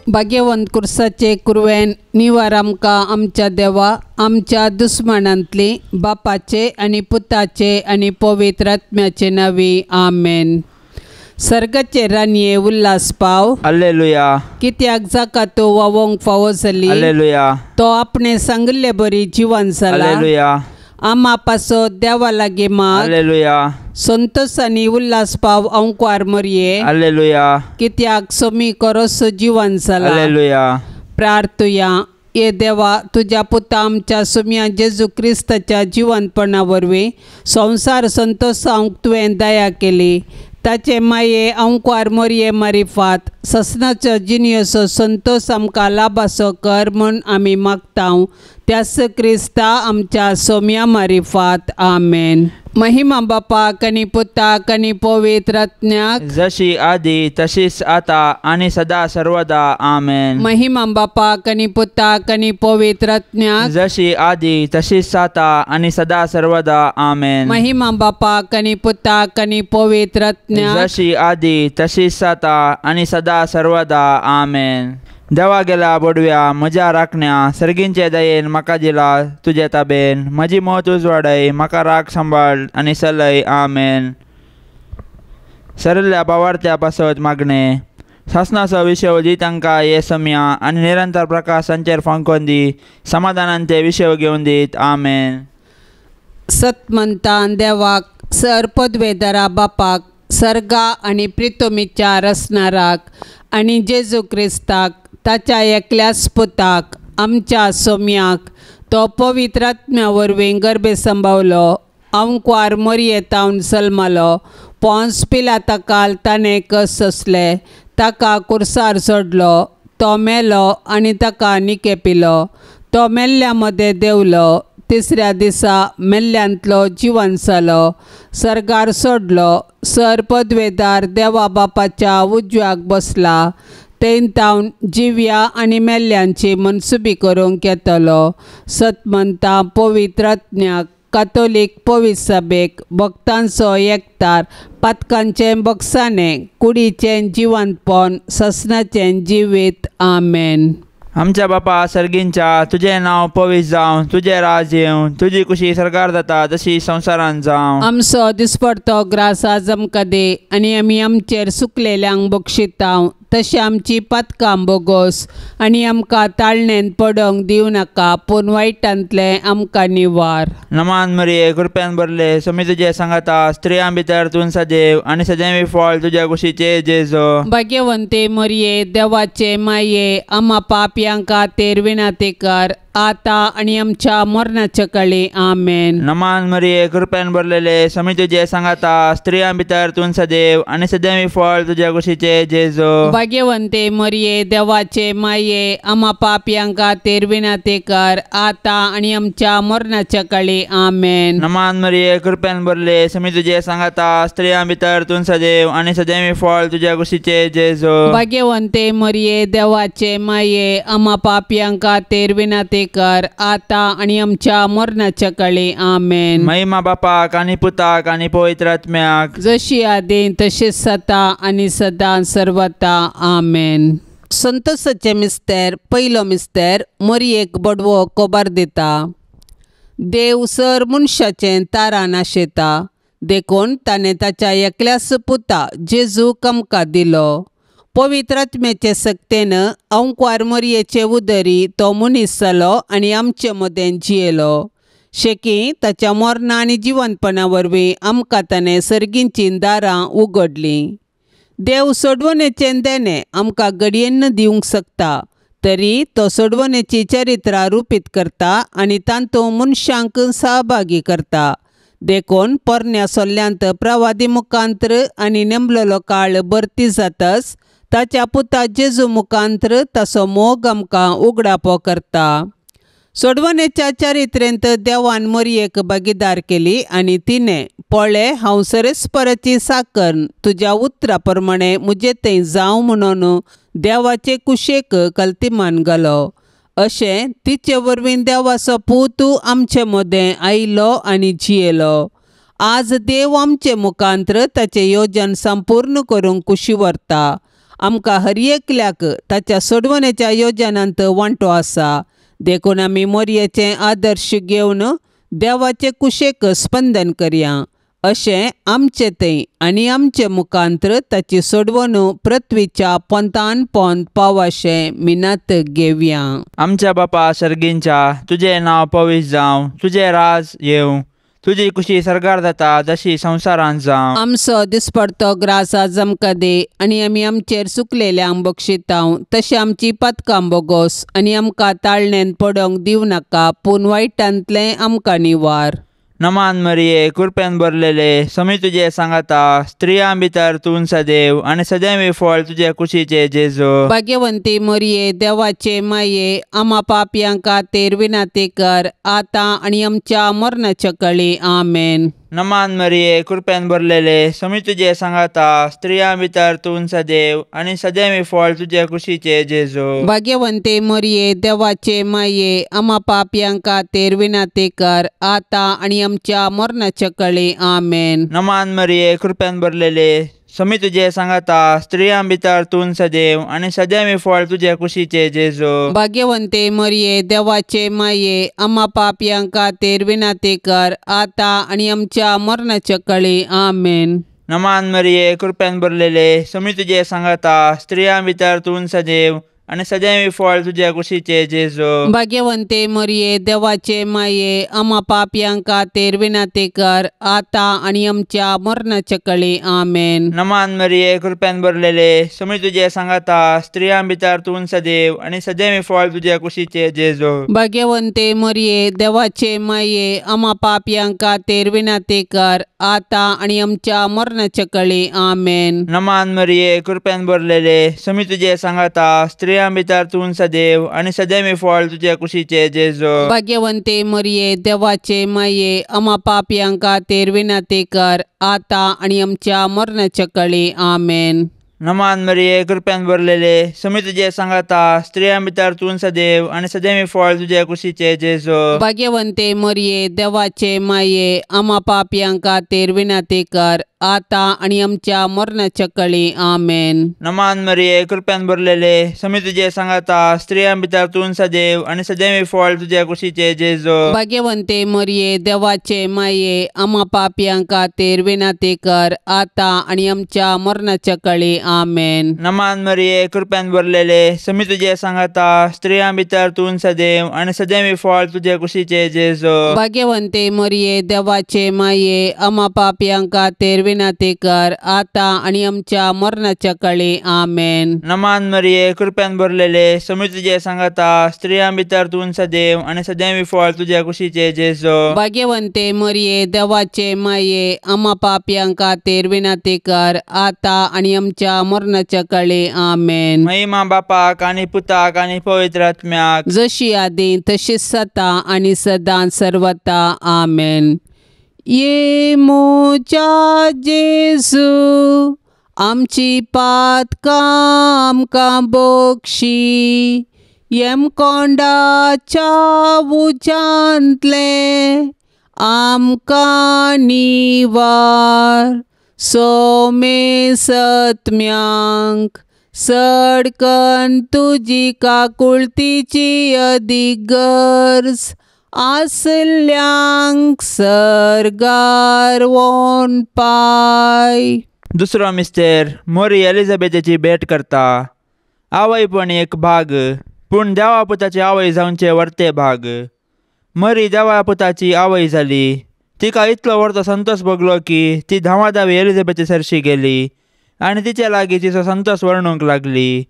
भाग्यवंत कुर्साचे कुरवेन निवार आमकां आमच्या देवा आमच्या दुस्मानांतली बापाचे आनी पुताचे आनी पवित्र आत्म्याचे नांवी आमेन. सर्गाचे राणये उल्हास पाव. हालेलुया. कित्याक जाका तो वावोंक फावो जाली. हालेलुया. तो आपणे सांगिल्ले बरी जिवन जाला. हालेलुया. आमा पासत देवा लागीं माग. हालेलुया. संतोष आनी उल्हास पाव अंकवार मरये. हालेलुया. कित्याक सोमी करोसो जिवन जाला. हालेलुया. प्रार्थुया. ये देवा तुज्या पुता आमच्या सोम्या जेजू क्रिस्ताच्या जिवनपणा वरवीं संवसार संतोषांक तुवें दया केली. ताचे माये अंकवार मोरये मारिफात ससनाचो जिनियोसो संतोष आमकां लाभासो कर म्हूण आमी मागता त्यास क्रिस्ता आमच्या सोम्या मारिफात. आमेन. महिमा बापाक आनी पुताक आनी पवित्र आत्म्याक, जशी आदी तशीच आता आनी सदा सर्वदा. आमेन. महिमा बापाक आनी पुताक आनी पवित्र आत्म्याक, जशी आदी तशीच आता आनी सदा सर्वदा. आमेन. महिमा बापाक आनी पुताक आनी पवित्र आत्म्याक, जशी आदी तशीच आता आनी सदा सर्वदा. आमेन. देवा गेला बोडव्या म्हज्या राखण्या सर्गींचे दयेन म्हाका दिला तुजे ताबेन म्हजी मत उजवाडय म्हाका राख सांबाळ आनी सलय. आमेन. सरल्या बावार्थ्या पासत मागणें सासनाचो विशय दी तांकां हे सम्या आनी निरंतर प्रकाश तांचेर फांकोवन दी समाधानान ते विशय घेवन दीत. आमेन. सतमंतान देवाक सर पदवेदारा बापाक सर्गा आनी प्रितोमीच्या रसनाराक आनी जेजू क्रिस्ताक ताच्या एकल्याच पुताक आमच्या सोम्याक तो पवित्र आत्म्या वरवीं गर्भे संभावलो अंकवार मोरये तावन सल्मालो पोंस पिलाता काल ताणें कस सोंसले ताका कुर्सार सोडलो तो मेलो आनी ताका निके पिलो तो मेल्ल्या मदें देंवलो तिसऱ्या दिसा मेल्ल्यांतलो जिवन जालो सर्गार सोडलो सर पदवेदार देवा बापाच्या उजव्याक बसला तेन तावन जिव्या आनी मेल्ल्यांची मनसुबी करूंक येतलो. सतमंता पवित्र आत्म्याक कातोलीक पवित्र सभेक भक्तांचो एकतार पातकांचें बक्षाणें कुडीचें जिवंतपण ससनाचें जिवीत. आमेन. आमच्या बापा सर्गींच्या तुजें नांव पवित्र जावं तुजें राज येवं तुजी कुशी सरकार जाता तशी संवसारांत जावं. आमचो दिसपडतो ग्रास आज आमकां दी आनी आमी आमचेर सुकलेल्यांक बक्षितांव तशें आमची पातकां बोगोस आनी आमकां ताळणेन पडोंक दिवं नाका पूण वायटांतलें आमकां निवार. नमान मरिये कृपेन भरले स्वामी तुजे सांगाता स्त्रियां भितर तूं सदैव आनी सदैव फळ तुज्या कुशीचे जेजो. भाग्यवंते मरिये देवाचे माये आमा पापयां खातीर विनंती कर आता आनी आमच्या मरणाच्या काळी. आमेन. नमान मरिये कृपेन भरलेले स्वामी तुजे सांगाता स्त्रियां भितर तूं सदैव आनी सदैव फळ तुज्या कुशीचे जेजो. भाग्यवंते मरिये देवाचे माये आमा पापयां खातीर विनंती कर आता आनी आमच्या मरणाच्या काळी. आमेन. नमान मरिये कृपेन भरले स्वामी तुजे सांगाता स्त्रियां भितर तूं सदैव आनी सदैव फळ तुज्या कुशीचे जेजो. भाग्यवंते मरिये देवाचे माये आमा पापयां खातीर विनंती कर आता आनी आमच्या मरणाच्या काळी. आमेन. महिमा बापाक आनी पुताक आनी पवित्र आत्म्याक, जशी आदी तशीच सता आनी सदां सर्वता. आमेन. संतोषाचे मिस्तेर पयलो मिस्तेर मोरयेक बडवो कोबार दिता. देव सर मनशाचें तारान आशेता देखून ताणें ताच्या एकल्याच पुता जेजूक आमकां दिलो. पवित्र आत्म्याचे सक्तेन अंकवार मोरयेचे उदरी तो मनीस जालो आनी आमचे मदें जियेलो. शेकी ताच्या मरणा आनी जिवनपणा वरवीं आमकां ताणें सर्गींचीं दारां उगडलीं. देव सोडवणेचें देणें आमकां घडयेन दिवंक शकता तरी तो सोडवणेची चरित्रां रुपीत करता आनी तातूंत मनशांक सहभागी करता. देखून पोरण्या सोल्ल्यांत प्रवादी मुखांत्र आनी नेमलेलो काळ भरती जातच ताच्या पुता जेजू मुखांत्र ताचो मोग आमकां उगडापो करता. सोडवणेच्या चरित्रेंत देवान मोरयेक भागीदार केली आनी तिणें पळय हांव सरेस्पराची साकर तुज्या उतरा प्रमाणे म्हजे थंय जावं म्हणून देवाचे कुशेक कल्तिमान घालो. अशें तिचे वरवीं देवाचो पूत आमचे मदें आयलो आनी जियेलो. आज देव आमचे मुखांत्र ताचें योजन संपूर्ण करूंक कुशी व्हरता. आमकां हर एकल्याक ताच्या सोडवणेच्या योजनांत वांटो आसा. देखून आमी मोरयेचें आदर्श घेवन देवाचे कुशेक स्पंदन करया. अशें आमचे थंय आनी आमचे मुखांत्र ताची सोडवणूक पृथ्वीच्या पोंतान पोंत पावाशें मिनात घेवया. आमच्या बापा सर्गींच्या, तुजें नांव पवित्र जावं, तुजें राज येवं, तुजी कुशी सर्गार जाता जशी संवसारांत जावं. आमचो दिसपडतो ग्रास आज आमकां दी आनी आमी आमचेर सुकलेल्यांक बक्षितांव तशें आमची पातकां बोगोस आनी आमकां ताळणेन पडोवंक दिवं नाका, पूण वायटांतलें आमकां निवार. नमान मरिये, कृपेन भरलेले, समी तुजे सांगाता, स्त्रियां भितर तूं सदैव आनी सदैव फळ तुजे कुशीचे जेजू. भाग्यवंती मरिये, देवाचे माये, आमा पापयां खातीर विनंती कर आतां आनी आमच्या मरणाच्या कळी. आमेन. नमान मरिये, कृपेन भरलेले, समी तुजे सांगाता, स्त्रियां भितर तूं सदैव आनी सदैव फळ तुजे कुशीचे जेजू. भाग्यवंती मरिये, देवाचे माये, आमा पापयां खातीर विनंती कर आतां आनी आमच्या मरणाच्या कळी. आमेन. नमान मरिये, कृपेन भरलेले, समी तुजे सांगाता, स्त्रियां भितर तूं सदैव आनी सदैव फळ तुजे कुशीचे जेजू. भाग्यवंती मरिये, देवाचे माये, आमा पापयां खातीर विनंती कर आतां आनी आमच्या मरणाच्या कळी. आमेन. नमान मरिये, कृपेन भरलेले, समी तुजे सांगाता, स्त्रियां भितर तूं सदैव आनी सदैव फळ तुजे कुशीचे जेजू. भाग्यवंती मरिये, देवाचे माये, आमा पापयां खातीर विनंती कर आतां आनी आमच्या मरणाच्या कळी. आमेन. नमान मरिये, कृपेन भरलेले, समी तुजे सांगाता, स्त्रियां भितर तूं सदैव आनी सदैव फळ तुजे कुशीचे जेजू. भाग्यवंती मरिये, देवाचे माये, आमा पापयां खातीर विनंती कर आतां आनी आमच्या मरणाच्या कळी. आमेन. नमान मरिये, कृपेन भरलेले, समी तुजे सांगाता, स्त्रियां भितर तूं सदैव आनी सदैव फळ तुजे कुशीचे जेजू. भाग्यवंती मरिये, देवाचे माये, आमा पापयां खातीर विनंती कर आतां आनी आमच्या मरणाच्या कळी. आमेन. नमान मरिये, कृपेन भरलेले, समी तुजे सांगाता, स्त्रियां भितर तूं सदैव आनी सदैव फळ तुजे कुशीचे जेजू. भाग्यवंती मरिये, देवाचे माये, आमा पापयां खातीर विनंती कर आतां आनी आमच्या मरणाच्या कळी. आमेन. नमान मरिये, कृपेन भरलेले, समी तुजे सांगाता, स्त्रियां भितर तूं सदैव आनी सदैव फळ तुजे कुशीचे जेजू. भाग्यवंती मरिये, देवाचे माये, आमा पापयां खातीर विनंती कर आतां आनी आमच्या मरणाच्या कळी. आमेन. नमान मरिये, कृपेन भरलेले, समी तुजे सांगाता, स्त्रियां भितर तूं सदैव आनी सदैव फळ तुजे कुशीचे जेजू. भाग्यवंती मरिये, देवाचे माये, आमा पापयां खातीर विनंती कर आतां आनी आमच्या मरणाच्या कळी. आमेन. नमान मरिये, कृपेन भरलेले, समी तुजे सांगाता, स्त्रियां भितर तूं सदैव आनी सदैव फळ तुजे कुशीचे जेजू. भाग्यवंती मरिये, देवाचे माये, आमा पापयां खातीर विनंती कर आतां आनी आमच्या मरणाच्या कळी. आमेन. महिमा बापाक आनी पुताक आनी पवित्र आत्म्याक, जशी आदी तशीच सता आनी सदां सर्वता. आमेन. ये मोजा जेजू, आमची पातकां आमकां बक्षी, यमकोंडाच्या उज्यांतलें आमकां निवार, सोमे सत्म्यांक सडकन तुजी काकुळतीची अदीक गरज आसल्यांक सर्गार वोन पाय. दुसरो मिस्तेर मोरी एलिझाबेथेची भेट करता. आवय पण एक भाग, पूण देवा पुताची आवय जावचे वर्ते भाग. मरी देवा पुताची आवय जाली. तिका इतलो व्हडलो संतोष भोगलो की ती धांवाधावी एलिझाबेथे सरशी गेली आनी तिचे लागीं तिचो संतोष वर्णूंक लागली.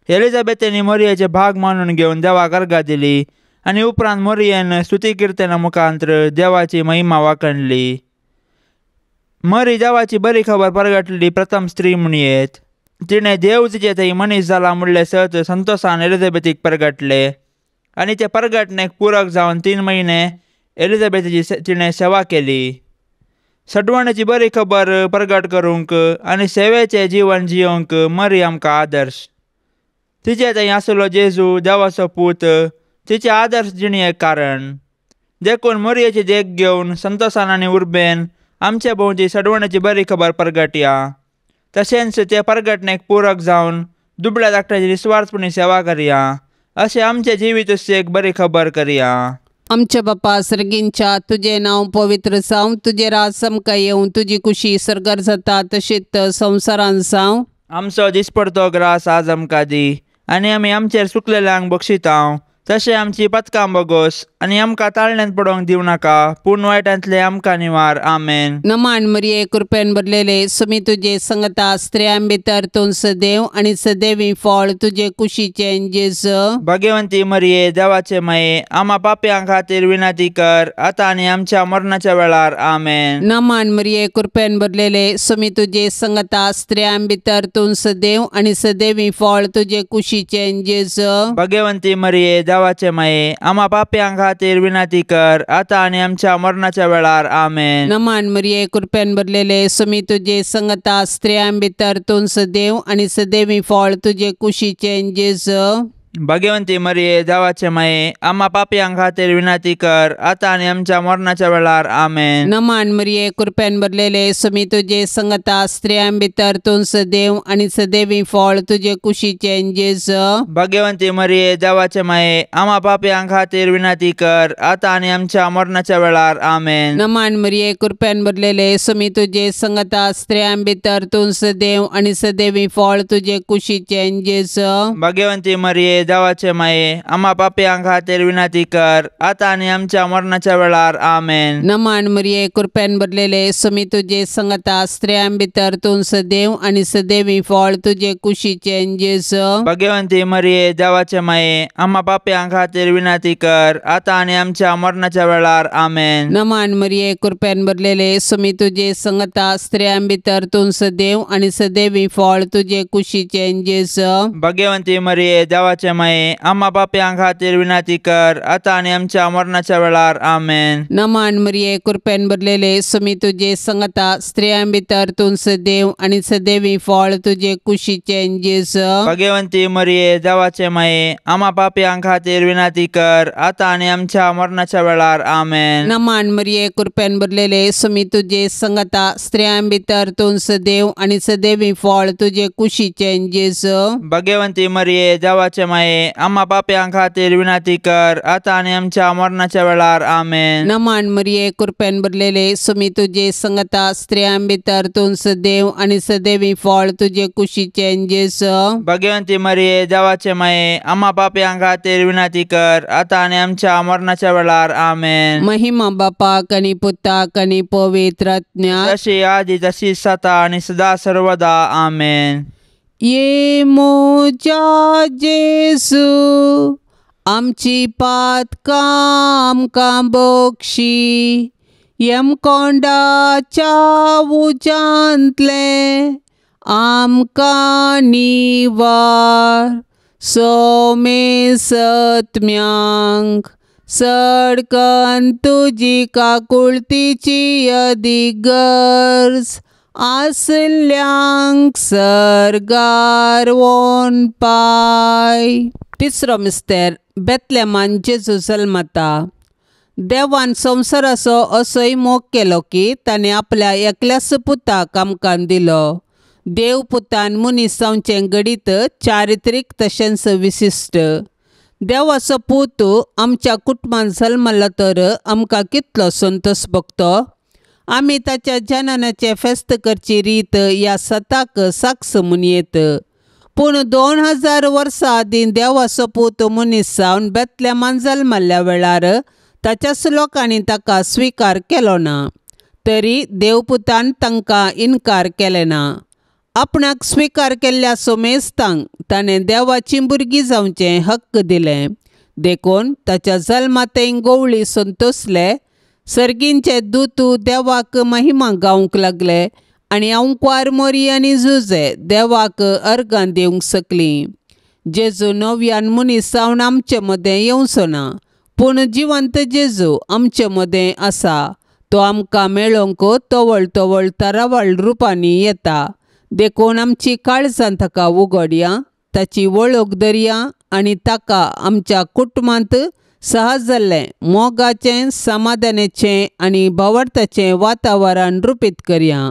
एलिझाबेथेनी मोरयेचे भाग मानून घेवन देवाक अर्गां दिली आनी उपरांत मोरयेन स्तुती किर्तना मुखांत्र देवाची महिमा वाखणली. मरी देवाची बरी खबर परगटली प्रथम स्त्री म्हणयेत. तिणें देव तिचे थंय मनीस जाला म्हणलें सत संतोषान एलिझाबेथीक परगटले आनी ते परगटणेक पुरक जावन 3 म्हयने एलिझाबेथीची तिणें सेवा केली. सडवणेची बरी खबर परगट करूंक आनी सेवेचें जिवन जियोवंक मरी आमकां आदर्श. तिचे थंय आसलो जेजू देवाचो पूत तिचे आदर्श जिणेक कारण. देखून मोरयेची देख घेवन संतोषान आनी उर्बेन आमचे भोंवती सडवणेची बरी खबर परगटया. तशेंच ते परगटणेक पूरक जावन दुबळ्या धाकट्याची निस्वार्थपणी सेवा करया. अशें आमचे जिवीत एक बरी खबर करया. आमच्या बापा सर्गींच्या तुजें नांव पवित्र जावं, तुजें राज आमकां येवं, तुजी कुशी सर्गार जाता तशीच संवसारान जावं. आमचो दिसपडतो ग्रास आज आमकां दी आनी आमी आमचेर चुकलेल्यांक बक्षितांव तशें आमची पथकां बगोस आनी आमकां ताळण्यांत पडोवंक दिवं नाका पूण वायटांतले आमकां निवार. आमेन. नमान मरिये कृपेन भरलेले सुमी तुजे संगता, स्त्रियां भितर तूं सदैव आनी सदैवी फळ तुजे कुशीचें जेजू. भाग्यवंती मरिये देवाचे माये आमा पापयां खातीर विनंती कर आतां आनी आमच्या मरणाच्या वेळार. आमेन. नमान मरिये कृपेन भरलेले सुमी तुजे संगता, स्त्रियां भितर तूं सदैव आनी सदैवी फळ तुजे कुशीचें जेजू. भाग्यवंती मरिये देवाचे माये आमा पापयां खातीर विनंती कर आतां आनी आमच्या मरणाच्या वेळार. आमेन. नमान मरिये कृपेन भरलेले सुमी तुजे संगता, स्त्रियां भितर तूं सदैव आनी सदैवी फळ तुजे कुशीचें जेजू. भाग्यवंती मरिये देवाचे माये आमा पापयां खातीर विनंती कर आतां आनी आमच्या मरणाच्या वेळार. आमेन. नमान मरिये कृपेन भरलेले सुमी तुजे संगता, स्त्रियां भितर तूं सदैव आनी सदैवी फळ तुजे कुशीचें जेजू. भाग्यवंती मरिये देवाचे माये आमा पापयां खातीर विनंती कर आतां आनी आमच्या मरणाच्या वेळार. आमेन. नमान मरिये कृपेन भरलेले सुमी तुजे संगता, स्त्रियां भितर तूं सदैव आनी सदैवी फळ तुजे कुशीचें जेजू. भाग्यवंती मरिये देवाचे माये आमा पापयां खातीर विनंती कर आतां आनी आमच्या मरणाच्या वेळार. आमेन. नमान मरिये कृपेन भरलेले सुमी तुजे संगता, स्त्रियां भितर तूं सदैव आनी सदैवी फळ तुजे कुशीचें जेजू. भाग्यवंती मरिये देवाचे माये आमा पापयां खातीर विनंती कर आतां आनी आमच्या मरणाच्या वेळार. आमेन. नमान मरिये कृपेन भरलेले सुमी तुजे संगता, स्त्रियां भितर तूं सदैव आनी सदैवी फळ तुजे कुशीचें जेजू. भाग्यवंती मरिये देवाचे माये आमा पापयां खातीर विनंती कर आतां आनी आमच्या मरणाच्या वेळार. आमेन. नमान मरिये कृपेन भरलेले सुमी तुजे संगता, स्त्रियां भितर तूं सदैव आनी सदैवी फळ तुजे कुशीचें जेजू. भाग्यवंती मरिये देवाचे माये आमा पापयां खातीर विनंती कर आतां आनी आमच्या मरणाच्या वेळार. आमेन. नमान मरिये कृपेन भरलेले सुमी तुजे संगता, स्त्रियां भितर तूं सदैव आनी सदैवी फळ तुजे कुशीचें जेजू. भाग्यवंती मरिये देवाचे माये आमा पापयां खातीर विनंती कर आतां आनी आमच्या मरणाच्या वेळार. आमेन. नमान मरिये कृपेन भरलेले सुमी तुजे संगता, स्त्रियां भितर तूं सदैव आनी सदैवी फळ तुजे कुशीचें जेजू. भाग्यवंती मरिये देवाचे माये आमा पापयां खातीर विनंती कर आतां आनी आमच्या मरणाच्या वेळार. आमेन. महिमा बापाक आनी पुताक आनी पवित्र आत्म्याक, जशी आदी तशी सता आनी सदा सर्वदा. आमेन. ये मोजा जेजू आमची पातकां आमकां बक्षी, यमकोंडाच्या उज्यांतलें आमकां निवार, सोमेसत्म्यांक सडकन तुजी काकुळतीची अदीक गरज आसल्यांक सर्गार वोन पाय. तिसरो मिस्तेर बेतलेमान जेजू जल्मता. देवान संवसाराचो असोय मोग केलो की ताणें आपल्या एकल्याच पुताक आमकां दिलो. देव पुतान मनीस जावचें घडीत चारित्रीक तशेंच विशिश्ट. देवाचो पूत आमच्या कुटुंबान जल्मलो तर आमकां कितलो संतोश भोगतो. आमी ताच्या जननाचें फेस्त करची रीत ह्या सताक साक्ष म्हूण येत. पूण 2000 वर्सां आदीं देवाचो पूत मनीस जावन बेतलेमान जल्मल्ल्या वेळार ताच्याच लोकांनी ताका स्विकार केलो ना, तरी देवपुतान तांकां इनकार केले ना. आपणाक स्विकार केल्ल्या सोमेस्तांक ताणें देवाचीं भुरगीं जावचें हक्क दिलें. देखून ताच्या जल्मातय गोवळी संतोसले. सर्गींचे दूत देवाक महिमा गावंक लागले आनी अंकवार मोरी आनी जुजे देवाक अर्गां दिवंक शकलीं. जेजू नव्यान मनीस जावन आमचे मदें येवचो ना, पूण जिवंत जेजू आमचे मदें आसा. तो आमकां मेळोवंक तवळ तवळ तरावळ रुपांनी येता. देखून आमची काळजां ताका उगडया, ताची वळख धरया आनी ताका आमच्या कुटुंबांत सहज जाल्लें मोगाचें, समाधानाचें आनी भावार्थाचें वातावरण रुपीत करया.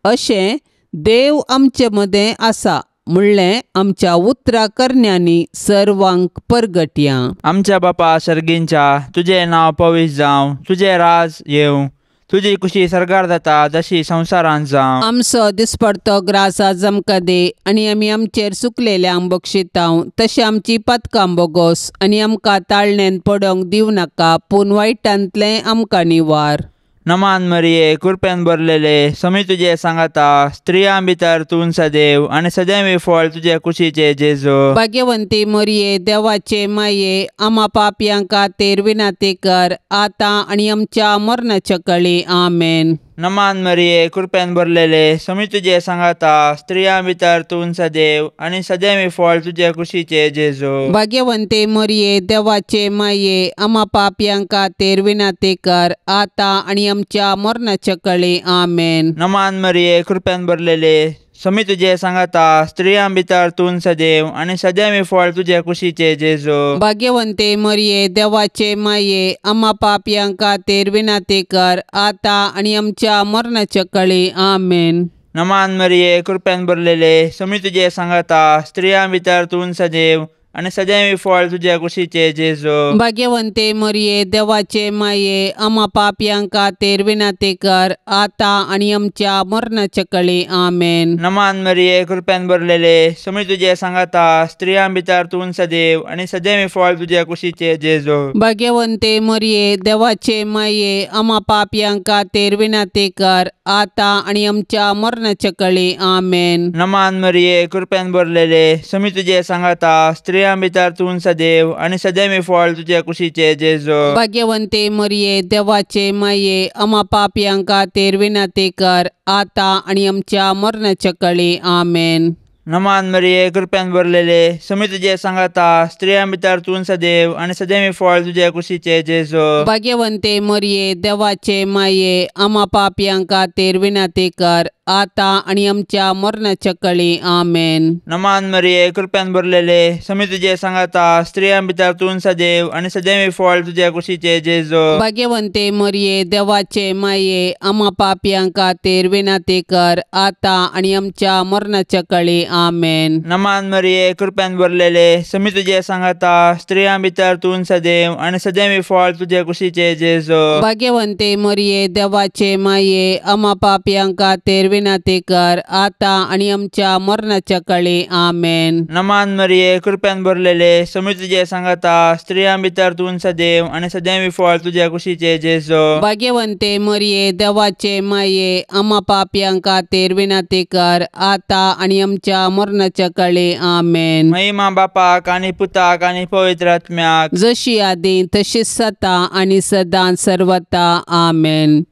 अशें देव आमचे मदें आसा म्हणलें आमच्या उतरा करण्यांनी सर्वांक परगटया. आमच्या बापा सर्गींच्या, तुजें नांव पवित्र जावं, तुजें राज येवं, तुजी कुशी सर्गार जाता जशी संवसारांत जावं. आमचो दिसपडतो ग्रास आज आमकां दी आनी आमी आमचेर सुकलेल्यांक बक्षितांव तशें आमची पातकां बोगोस आनी आमकां ताळणेन पडोवंक दिवं नाका, पूण वायटांतलें आमकां निवार. नमान मरिये, कृपेन भरलेले, समी तुजे सांगाता, स्त्रियां भितर तूं सदैव आनी सदैव फळ तुजे कुशीचे जेजू. भाग्यवंती मरिये, देवाचे माये, आमा पापयां खातीर विनंती कर आतां आनी आमच्या मरणाच्या कळी. आमेन. नमान मरिये, कृपेन भरलेले, समी तुजे सांगाता, स्त्रियां भितर तूं सदैव आनी सदैव फळ तुजे कुशीचे जेजू. भाग्यवंती मरिये, देवाचे माये, आमा पापयां खातीर विनंती कर आतां आनी आमच्या मरणाच्या कळी. आमेन. नमान मरिये, कृपेन भरलेले, समी तुजे सांगाता, स्त्रियां भितर तूं सदैव आनी सदैव फळ तुजे कुशीचे जेजू. भाग्यवंती मरिये, देवाचे माये, आमा पापयां खातीर विनंती कर आतां आनी आमच्या मरणाच्या कळी. आमेन. नमान मरिये, कृपेन भरलेले, समी तुजे सांगाता, स्त्रियां भितर तूं सदैव आनी सदैव फळ तुजे कुशीचे जेजू. भाग्यवंती मरिये, देवाचे माये, आमा पापयां खातीर विनंती कर आतां आनी आमच्या मरणाच्या कळी. आमेन. नमान मरिये, कृपेन भरलेले, समी तुजे सांगाता, स्त्रियां भितर तूं सदैव आनी सदैव फळ तुजे कुशीचे जेजू. भाग्यवंती मरिये, देवाचे माये, आमा पापयां खातीर विनंती कर आतां आनी आमच्या मरणाच्या कळी. आमेन. नमान मरिये, कृपेन भरलेले, समी तुजे सांगाता, स्त्रियां भितर तूं सदैव आनी सदैव फळ तुजे कुशीचे जेजू. भाग्यवंती मरिये, देवाचे माये, आमा पापयां खातीर विनंती कर आतां आनी आमच्या मरणाच्या कळी. आमेन. नमान मरिये, कृपेन भरलेले, समी तुजे सांगाता, स्त्रियां भितर तूं सदैव आनी सदैव फळ तुजे कुशीचे जेजू. भाग्यवंती मरिये, देवाचे माये, आमा पापयां खातीर विनंती कर आतां आनी आमच्या मरणाच्या कळी. आमेन. नमान मरिये, कृपेन भरलेले, समी तुजे सांगाता, स्त्रियां भितर तूं सदैव आनी सदैव फळ तुजे कुशीचे जेजू. भाग्यवंती मरिये, देवाचे माये, आमा पापयां खातीर विनंती कर आतां आनी आमच्या मरणाच्या कळी. आमेन. नमान मरिये, कृपेन भरलेले, समी तुजे सांगाता, स्त्रियां भितर तूं सदैव आनी सदैव फळ तुजे कुशीचे जेजू. भाग्यवंती मरिये, देवाचे माये, आमा पापयां खातीर विनंती कर आतां आनी आमच्या मरणाच्या कळी. आमेन. नमान मरिये, कृपेन भरलेले, समी तुजे सांगाता, स्त्रियां भितर तूं सदैव आनी सदैव फळ तुजे कुशीचे जेजू. भाग्यवंती मरिये, देवाचे माये, आमा पापयां खातीर विनंती कर आतां आनी आमच्या मरणाच्या कळी. आमेन. महिमा बापाक आनी पुताक आनी पवित्र आत्म्याक, जशी आदी तशीच सता आनी सदां सर्वता. आमेन.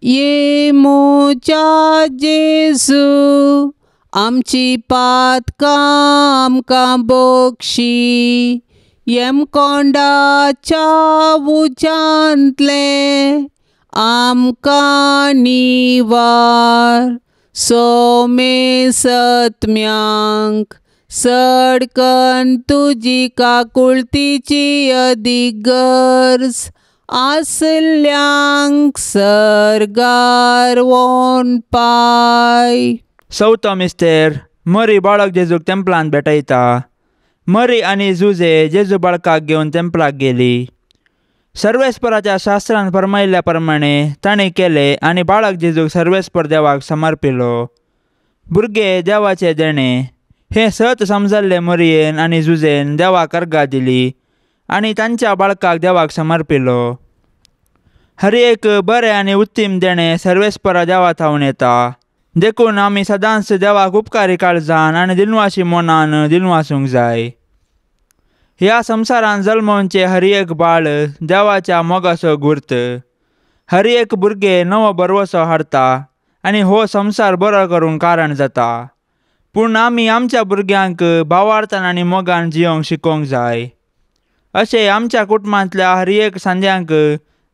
ये मोजा जेजू, आमची पातकां आमकां बक्षी, यमकोंडाच्या उज्यांतलें आमकां निवार, सोमे सत्म्यांक सडकन तुजी काकुळतीची अदीक गरज आसल्यांक सर्गार वोन पाय. चवथो मिस्तेर, मरी बाळक जेजूक तेंपलांत भेटयता. मरी आनी जुजे जेजू बाळकाक घेवन तेंपलाक गेली. सर्वेस्पराच्या शास्त्रान फरमायिल्ल्या प्रमाणे ताणें केलें आनी बाळक जेजूक सर्वेस्पर देवाक समर्पिलो. भुरगे देवाचे देणें हें सत समजल्लें मरियेन आनी जुजेन देवाक अर्गां दिली आनी तांच्या बाळकाक देवाक समर्पिलो. हर एक बरें आनी उत्तीम देणें सर्वेस्परा देवा थावन येता, देखून आमी सदांच देवाक उपकारी काळजान आनी दिनवाशी मनान दिनवासूंक जाय. ह्या संवसारान जल्मोवचें हर एक बाळ देवाच्या मोगाचो गुर्त. हर एक भुरगें नवो भरवसो हाडटा आनी हो संवसार बरो करूंक कारण जाता. पूण आमी आमच्या भुरग्यांक भावार्थान आनी मोगान जियोंक शिकोवंक जाय. अशें आमच्या कुटुंबांतल्या हर एक सांद्यांक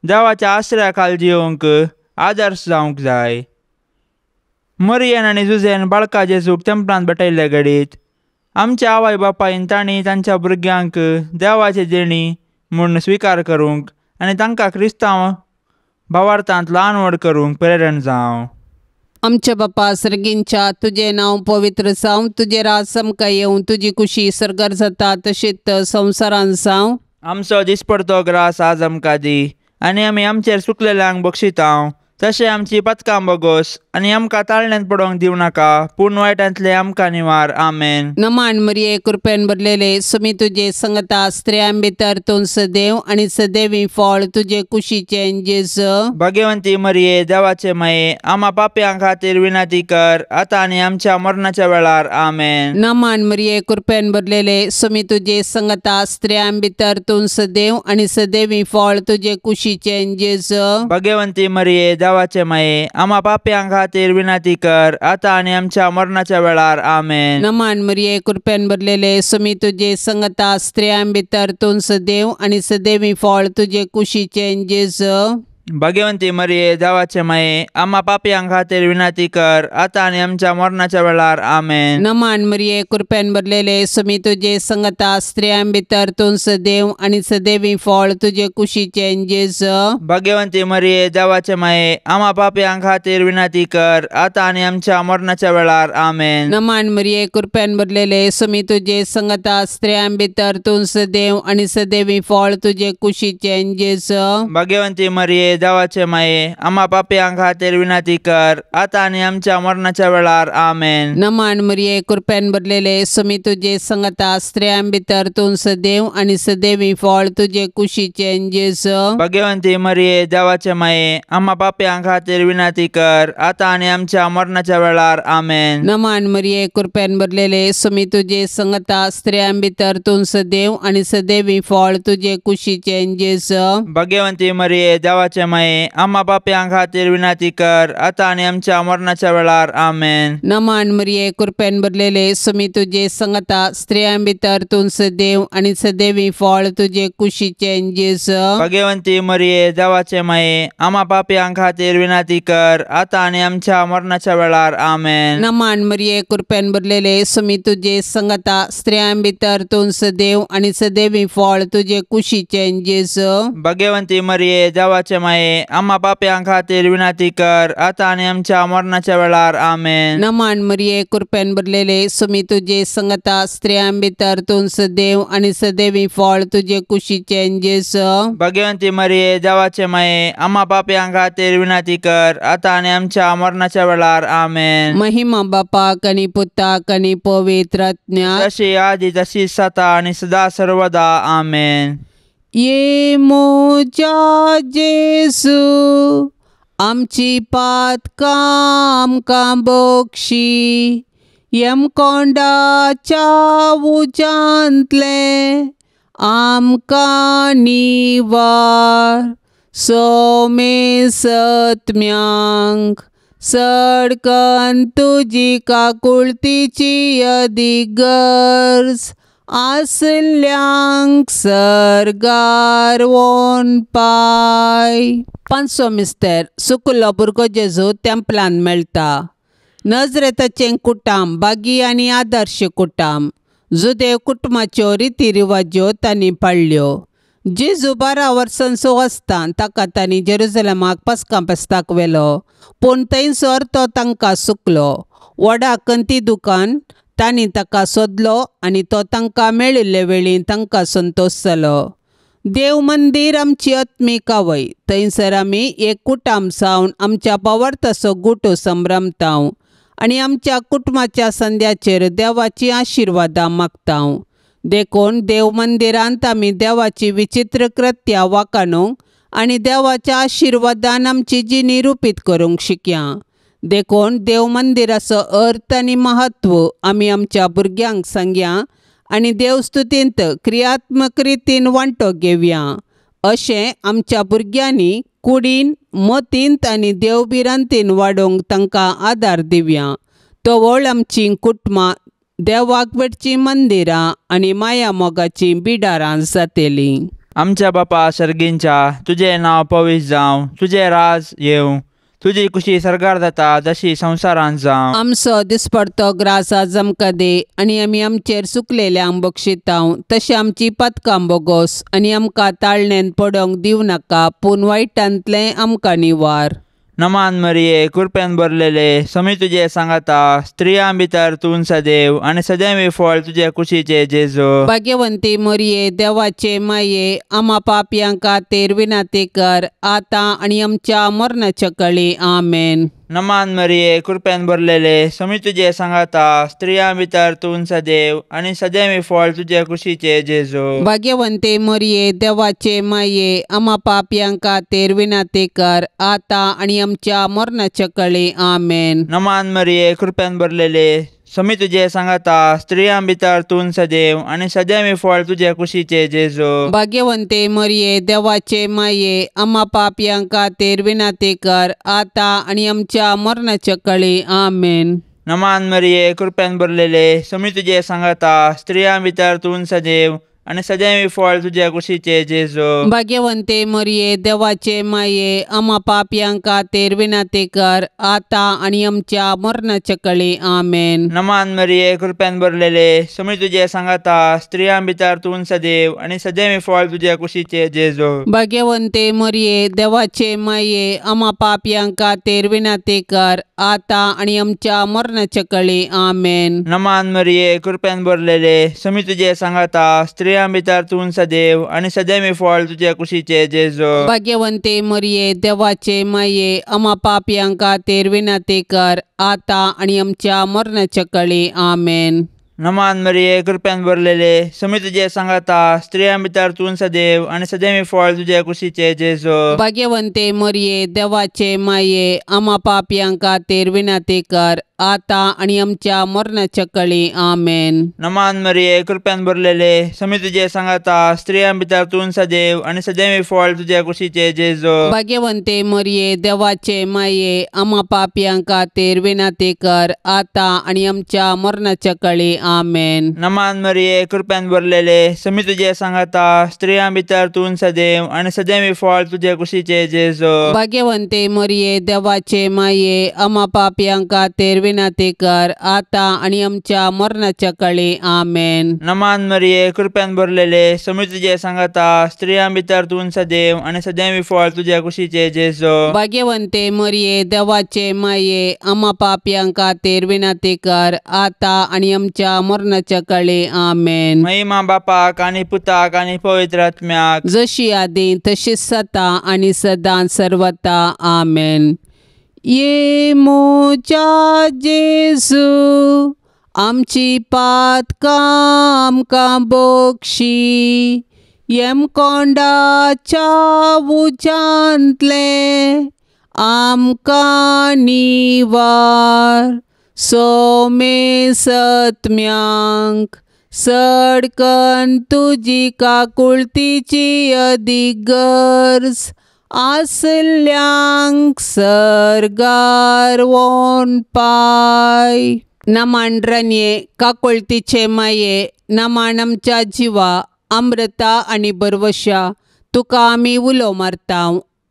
देवाच्या आश्रया खाल जियोंक आदर्श जावंक जाय. मरियेन आनी जुजेन बाळका जेजूक तेंपलांत भेटयल्ले घडीत आमच्या आवय बापायन तांणी तांच्या भुरग्यांक देवाचे देणी म्हूण स्विकार करूंक आनी तांकां क्रिस्तांव भावार्थांत ल्हान व्हड करूंक प्रेरण जावं. आमच्या बापा सर्गींच्या तुजें नांव पवित्र जावं, तुजें राज आमकां येवं, तुजी कुशी सर्गार जाता तशीच संवसारान जावं। आमचो दिसपडतो ग्रास आज आमकां दी आनी आमी आमचेर चुकलेल्यांक बक्षितांव तशें आमची पथकां बगोस आनी आमकां ताळण्यांत पडोवंक दिवं नाका पूण वायटांतले आमकां निवार। आमेन। नमान मरिये कृपेन भरलेले सुमी तुजे संगता, स्त्रियां भितर तूं सदैव आनी सदैवी फळ तुजे कुशीचें जेजू। भाग्यवंती मरिये देवाचे माये आमा पापयां खातीर विनंती कर आतां आनी आमच्या मरणाच्या वेळार। आमेन। नमान मरिये कृपेन भरलेले सुमी तुजे संगता, स्त्रियां भितर तूं सदैव आनी सदैवी फळ तुजे कुशीचें जेजू। भाग्यवंती मरिये देवाचे माये आमा पापयां खातीर विनंती कर आतां आनी आमच्या मरणाच्या वेळार। आमेन। नमान मरिये कृपेन भरलेले सुमी तुजे संगता, स्त्रियां भितर तूं सदैव आनी सदैवी फळ तुजे कुशीचें जेजू। भाग्यवंती मरिये देवाचे माये आमा पापयां खातीर विनंती कर आतां आनी आमच्या मरणाच्या वेळार। आमेन। नमान मरिये कृपेन भरलेले सुमी तुजे संगता, स्त्रियां भितर तूं सदैव आनी सदैवी फळ तुजे कुशीचें जेजू। भाग्यवंती मरिये देवाचे माये आमा पापयां खातीर विनंती कर आतां आनी आमच्या मरणाच्या वेळार। आमेन। नमान मरिये कृपेन भरलेले सुमी तुजे संगता, स्त्रियां भितर तूं सदैव आनी सदैवी फळ तुजे कुशीचें जेजू। भाग्यवंती मरिये देवाचे माये आमा पापयां खातीर विनंती कर आतां आनी आमच्या मरणाच्या वेळार। आमेन। नमान मरिये कृपेन भरलेले सुमी तुजे संगता, स्त्रियां भितर तूं सदैव आनी सदैवी फळ तुजे कुशीचें जेजू। भाग्यवंती मरिये देवाचे माये आमा पापयां खातीर विनंती कर आतां आनी आमच्या मरणाच्या वेळार। आमेन। नमान मरिये कृपेन भरलेले सुमी तुजे संगता, स्त्रियां भितर तूं सदैव आनी सदैवी फळ तुजे कुशीचें जेजू। भाग्यवंती मरिये देवाचे माये आमा पापयां खातीर विनंती कर आतां आनी आमच्या मरणाच्या वेळार। आमेन। नमान मरिये कृपेन भरलेले सुमी तुजे संगता, स्त्रियां भितर तूं सदैव आनी सदैवी फळ तुजे कुशीचें जेजू। भाग्यवंती मरिये देवाचे माये आमा पापयां खातीर विनंती कर आतां आनी आमच्या मरणाच्या वेळार। आमेन। नमान मरिये कृपेन भरलेले सुमी तुजे संगता, स्त्रियां भितर तूं सदैव आनी सदैवी फळ तुजे कुशीचें जेजू। भाग्यवंती मरिये देवाचे माये आमा पापयां खातीर विनंती कर आतां आनी आमच्या मरणाच्या वेळार। आमेन। नमान मरिये कृपेन भरलेले सुमी तुजे संगता, स्त्रियां भितर तूं सदैव आनी सदैवी फळ तुजे कुशीचें जेजू। भाग्यवंती मरिये देवाचे माये आमा पापयां खातीर विनंती कर आतां आनी आमच्या मरणाच्या वेळार। आमेन। महिमा बापाक आनी पुताक आनी पवित्र आत्म्याक, जशी आदी तशी सता आनी सदा सर्वदा। आमेन। ये मोजा जेजू आमची पातकां आमकां बक्षी, यमकोंडाच्या उज्यांतलें आमकां निवार, सोमे सत्म्यांक सडकन तुजी काकुळतीची अदीक गरज आसल्यांक सर्गार वोन पाय। पांचवो मिस्तर सुकुल्लो भुरगो जेजू तेंपलान मेळटा। नजरेताचें कुटाम बागी आनी आदर्श कुटाम जुदेव कुटुंबाच्यो रिती रिवाज्यो तांणी पाळ्ळ्यो। जेजू 12 वर्सांचो आसतना ताका तांणी जेरुजलमाक पस्कां पेस्ताक व्हेलो, पूण थंयसर तो तांकां सुकलो। व्हडा कंती दुकान तांणी ताका सोदलो आनी तो तांकां मेळिल्ले वेळी तांकां संतोश जालो। देव मंदीर आमची आत्मीक आवय, थंयसर आमी एक कुटाम जावन आमच्या भावार्थाचो गुटो संभ्रमतांव आनी आमच्या कुटुंबाच्या संद्याचेर देवाची आशिर्वादां मागतांव। देखून देव मंदिरांत आमी देवाची विचित्र कृत्या वाखाणूंक आनी देवाच्या आशिर्वादान आमची जिणी रुपीत करूंक शिकया। देखून देव मंदिराचो अर्थ आनी महत्व आमी आमच्या भुरग्यांक सांगया आनी देवस्तुतींत क्रियात्मक रितीन वांटो घेवया। अशें आमच्या भुरग्यांनी कुडीन मतींत आनी देवभिरांतीन वाडोवंक तांकां आदार दिवया। तवळ आमचीं कुटुंबां देवाक भेटचीं मंदिरां आनी माया मोगाचीं बिडारां जातलीं। आमच्या बापा सर्गींच्या तुजें नांव पवित्र जावं, तुजें राज येवं, तुजी कुशी सर्गार जाता जशी संवसारांत जावं। आमचो दिसपडतो ग्रास आज आमकां दी आनी आमी आमचेर सुकलेल्यांक बक्षितांव तशें आमची पदकां बोगोस आनी आमकां ताळणेन पडोवंक दिवं नाका, पूण वायटांतलें आमकां निवार। नमान मरिये कृपेन भरलेले समी तुजे सांगाता स्त्रियां भितर तूं सदैव आनी सदैव फळ तुजे कुशीचे जेजू। भाग्यवंती मरिये देवाचे माये आमा पापयां खातीर विनंती कर आतां आनी आमच्या मरणाच्या कळी आमेन। नमान मरिये कृपेन भरलेले समी तुजे सांगाता स्त्रियां भितर तूं सदैव आनी सदैव फळ तुजे कुशीचे जेजू। भाग्यवंती मरिये देवाचे माये आमा पापयां खातीर विनंती कर आतां आनी आमच्या मरणाच्या कळी आमेन। नमान मरिये कृपेन भरलेले समी तुजे सांगाता स्त्रियां भितर तूं सदैव आनी सदैव फळ तुजे कुशीचे जेजू। भाग्यवंती मरिये देवाचे माये आमा पापयां खातीर विनंती कर आतां आनी आमच्या मरणाच्या कळी आमेन। नमान मरिये कृपेन भरलेले समी तुजे सांगाता स्त्रियां भितर तूं सदैव आनी सदैव फळ तुजे कुशीचे जेजू। भाग्यवंती मरिये देवाचे माये आमा पापयां खातीर विनंती कर आतां आनी आमच्या मरणाच्या कळी आमेन। नमान मरिये कृपेन भरलेले समी तुजे सांगाता स्त्रियां भितर तूं सदैव आनी सदैव फळ तुजे कुशीचे जेजू। भाग्यवंती मरिये देवाचे माये आमा पापयां खातीर विनंती कर आतां आनी आमच्या मरणाच्या कळी आमेन। नमान मरिये कृपेन भरलेले समी तुजे सांगाता स्त्रियां भितर तूं सदैव आनी सदैव फळ तुजे कुशीचे जेजू। भाग्यवंती मरिये देवाचे माये आमा पापयां खातीर विनंती कर आतां आनी आमच्या मरणाच्या कळी आमेन। नमान मरिये कृपेन भरलेले समी तुजे सांगाता स्त्रियां भितर तूं सदैव आनी सदैव फळ तुजे कुशीचे जेजू। भाग्यवंती मरिये देवाचे माये आमा पापयां खातीर विनंती कर आतां आनी आमच्या मरणाच्या कळी आमेन। नमान मरिये कृपेन भरलेले समी तुजे सांगाता स्त्रियां भितर तूं सदैव आनी सदैव फळ तुजे कुशीचे जेजू। भाग्यवंती मरिये देवाचे माये आमा पापयां खातीर विनंती कर आतां आनी आमच्या मरणाच्या कळी आमेन। नमान मरिये कृपेन भरलेले समी तुजे सांगाता स्त्रियां भितर तूं सदैव आनी सदैव फळ तुजे कुशीचे जेजू। भाग्यवंती मरिये देवाचे माये आमा पापयां खातीर विनंती कर आतां आनी आमच्या मरणाच्या कळी आमेन। नमान मरिये कृपेन भरलेले समी तुजे सांगाता स्त्रियां भितर तूं सदैव आनी सदैव फळ तुजे कुशीचे जेजू। भाग्यवंती मरिये देवाचे माये आमा पापयां खातीर विनंती कर आतां आनी आमच्या मरणाच्या कळी आमेन। महिमा बापाक आनी पुताक आनी पवित्र आत्म्याक, जशी आदी तशीच सता आनी सदां सर्वता आमेन। ये मोजा जेजू आमची पातकां आमकां बक्षी यमकोंडाच्या उज्यांतलें आमकां निवार सोमे सत्म्यांक सडकन तुजी काकुळतीची अदीक गरज आसल्यांक सर्गार वोन पाय। नमान रनये काकुळतीचे माये नमान आमच्या जिवा अमृता आनी बरवशा तुका आमी उलो मारता।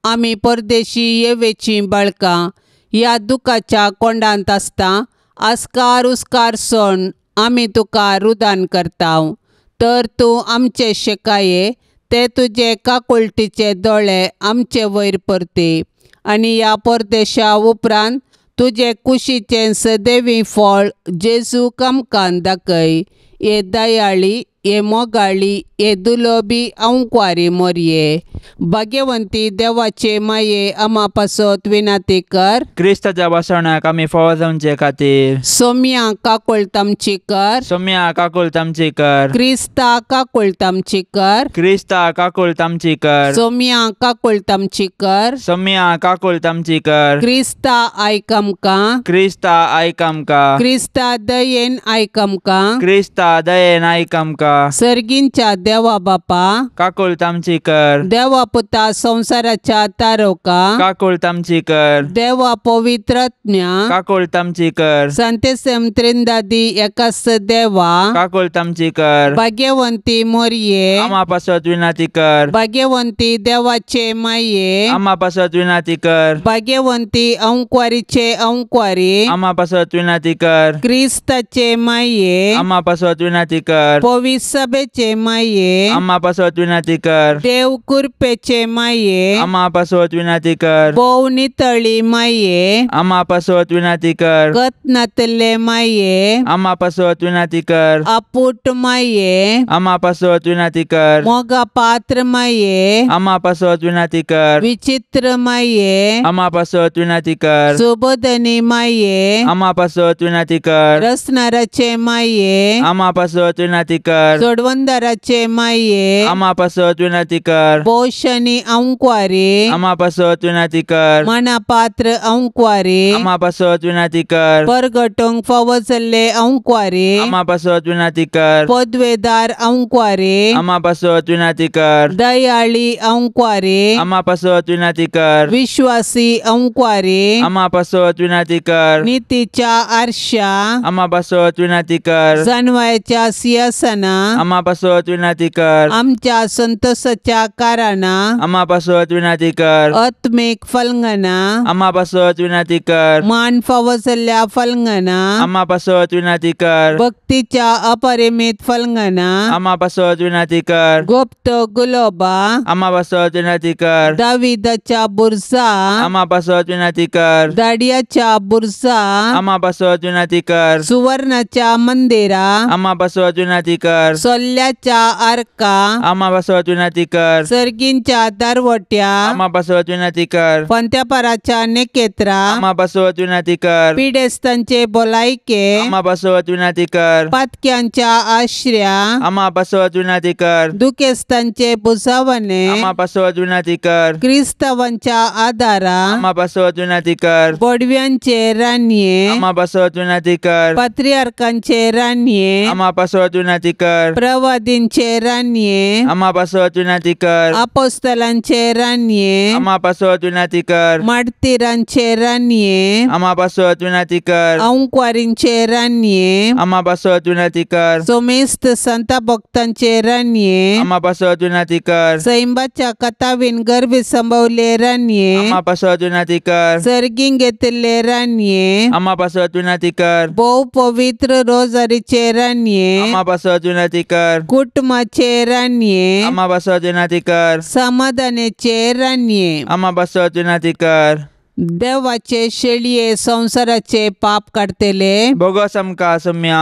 आमी परदेशी येवेचीं बाळकां ह्या दुखाच्या कोंडांत आसता आस्कार उस्कार सोण आमी तुका रुदान करता। तर तूं आमचे शेकाये ते तुजे काकुळटीचे दोळे आमचे वयर परती आनी ह्या परदेशा उपरांत तुजे कुशीचें सदैवी फळ जेजू आमकां दाखय। हे दयाळी हे मोगाळी हे दुलोबी अंकुवारी मोरये भाग्यवंती देवाचे माये आमा पासत विनंती कर। क्रिस्ताच्या बसवण्याक आमी फावो जावचे खातीर सोम्या काकुळट आमची कर। सोम्या काकुळट आमची कर। क्रिस्ता काकुळट आमची कर। क्रिस्ता काकुळट आमची कर। सोम्या काकुळट आमची कर। सोम्या काकुळट आमची कर। क्रिस्ता आयक आमकां। क्रिस्ता आयक आमकां। क्रिस्ता दयेन आयक आमकां। क्रिस्ता दयेन आयक आमकां। सर्गींच्या देवा बापा काकुळट आमची कर। देवा पुता संवसाराच्या तारोका काकुळट आमची कर। देवा पवित्रज्ञा काकुळट आमची कर। संतेसम त्रिंदादी एकास देवा काकुळट आमची कर। भाग्यवंती मोरये आमा पासत विनंती कर। भाग्यवंती देवाचे माये आमा पासत विनंती कर। भाग्यवंती अंकुवारीचे अंकुवारी आमा पासत विनंती कर। क्रिस्ताचे माये आमा पासत विनंती कर। पवित्र एलिसाबेचे माये आम्हा पासत विनंती कर। देव कुरपेचे माये आम्हा पासत विनंती कर। भोव नितळी माये आम्हा पासत विनंती कर। गत नातले माये आम्हा पासत विनंती कर। अपूट माये आम्हा पासत विनंती कर। मोगा पात्र माये आम्हा पासत विनंती कर। विचित्र माये आम्हा पासत विनंती कर। सुबोधनी माये आम्हा पासत विनंती कर। रसनाराचे माये आम्हा पासत विनंती कर। जोडवंदाराचे माये आम्हा पासत विनंती कर। पोषणी अंक्वारी आम्हा पासत विनंती कर। मना पात्र अंक्वारी आम्हा पासत विनंती कर। परगटोंक फावो जाल्ले अंक्वारी आम्हा पासत विनंती कर। पदवेदार अंक्वारी आम्हा पासत विनंती कर। दयाळी अंक्वारी आम्हा पासत विनंती कर। विश्वासी अंक्वारी आम्हा पासत विनंती कर। नीतीच्या आरशा आम्हा पासत विनंती कर। जानवायच्या सिंहासना आम्हा पासत विनंती कर। आमच्या संतोषाच्या कारणां आम्हा पासत विनंती कर। आत्मिक फलंगना आम्हा पासत विनंती कर। मान फावो जाल्ल्या फलंगना आम्हा पासत विनंती कर। भक्तीच्या अपरिमित फलंगना आम्हा पासत विनंती कर। गुप्त गुलोबा आम्हा पासत विनंती कर। दाविदाच्या बुरजा आम्हा पासत विनंती कर। दाडियाच्या बुरजा आम्हा पासत विनंती कर। सुवर्णाच्या मंदिरा आम्हा पासत विनंती कर। सोल्ल्याच्या आर्का आम्हा पासत विनंती कर। सर्गींच्या दारवट्या आम्हा पासत विनंती कर। पंत्यापाराच्या नेकेत्रा आम्हा पासत विनंती कर। पिडेस्तांचे भलायके आम्हा पासत विनंती कर। पातक्यांच्या आश्र्या आम्हा पासत विनंती कर। दुखेस्तांचे बुजावणे आम्हा पासत विनंती कर। क्रिस्तावांच्या आदारा आम्हा पासत विनंती कर। बोडव्यांचे राणये आम्हा पासत विनंती कर। पात्रियार्कांचे राणये आम्हा पासत विनंती कर। प्रवादींचे राणये आम्हा पासत विनंती कर। अपोस्तलांचे राणये आम्हा पासत विनंती कर। मार्टिरांचे राणये आम्हा पासत विनंती कर। अंक्वारींचे राणये आम्हा पासत विनंती कर। सोमेस्त संता भक्तांचे राणये आम्हा पासत विनंती कर। सैंबाच्या कथावीन गर्भी संभवले राणये आम्हा पासत विनंती कर। सर्गीं घेतिल्ले राणये आम्हा पासत विनंती कर। भोव पवित्र रोजारीचे राणये आम्हा पासत विनंती कर। कुटुंबाचे राणये आम्हा पासत विनंती कर। समाधानाचे राणये आम्हा पासत विनंती कर। देवाचे शेळये संसाराचे पाप काडटले बोगस आमकां सोम्या।